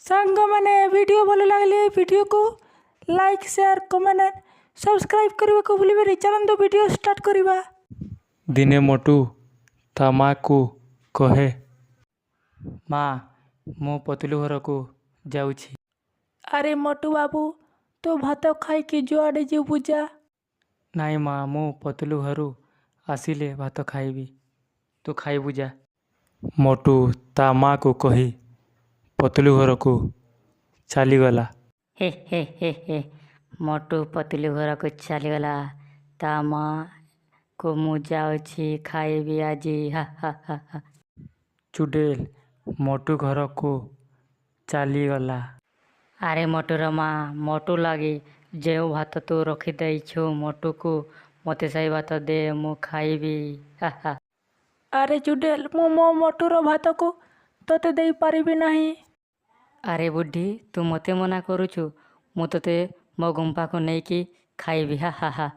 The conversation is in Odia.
ସାଙ୍ଗମାନେ, ଭିଡ଼ିଓ ଭଲ ଲାଗିଲେ ଭିଡ଼ିଓକୁ ଲାଇକ୍, ସେୟାର, କମେଣ୍ଟ, ସବସ୍କ୍ରାଇବ୍ କରିବାକୁ ଭୁଲିବେନି। ଚାଲନ୍ତୁ, ଭିଡ଼ିଓ ଷ୍ଟାର୍ଟ କରିବା। ଦିନେ ମୋଟୁ ତା ମାଆକୁ କହେ, ମା, ମୁଁ ପତଲୁ ଘରକୁ ଯାଉଛି। ଆରେ ମୋଟୁ ବାବୁ, ତୁ ଭାତ ଖାଇକି ଯୁଆଡ଼େ ଯିବୁ ଯା। ନାଇଁ ମା, ମୁଁ ପତଲୁ ଘରୁ ଆସିଲେ ଭାତ ଖାଇବି। ତୁ ଖାଇବୁ ଯା। ମୋଟୁ ତା ମାଆକୁ କହି ପତଲୁ ଘରକୁ ଚାଲିଗଲା। ହେ ହେ ହେ ହେ, ମୋଟୁ ପତଲୁ ଘରକୁ ଚାଲିଗଲା। ତା ମାଆକୁ ମୁଁ ଯାଉଛି ଖାଇବି ଆଜି। ହା ହା ହା ହା। ଚୁଡ଼େଲ ମୋଟୁ ଘରକୁ ଚାଲିଗଲା। ଆରେ ମୋଟୁର ମା, ମୋଟୁ ଲାଗି ଯେଉଁ ଭାତ ତୁ ରଖିଦେଇଛୁ ମୋଟୁକୁ, ମୋତେ ସେଇ ଭାତ ଦେ, ମୁଁ ଖାଇବି। ହା ହା। ଆରେ ଚୁଡ଼େଲ, ମୁଁ ମୋ ମୋଟୁର ଭାତକୁ ତୋତେ ଦେଇପାରିବି ନାହିଁ। ଆରେ ବୁଢ଼ୀ, ତୁ ମୋତେ ମନା କରୁଛୁ? ମୁଁ ତୋତେ ମୋ ଗୁମ୍ଫାକୁ ନେଇକି ଖାଇବି। ହା ହା ହା।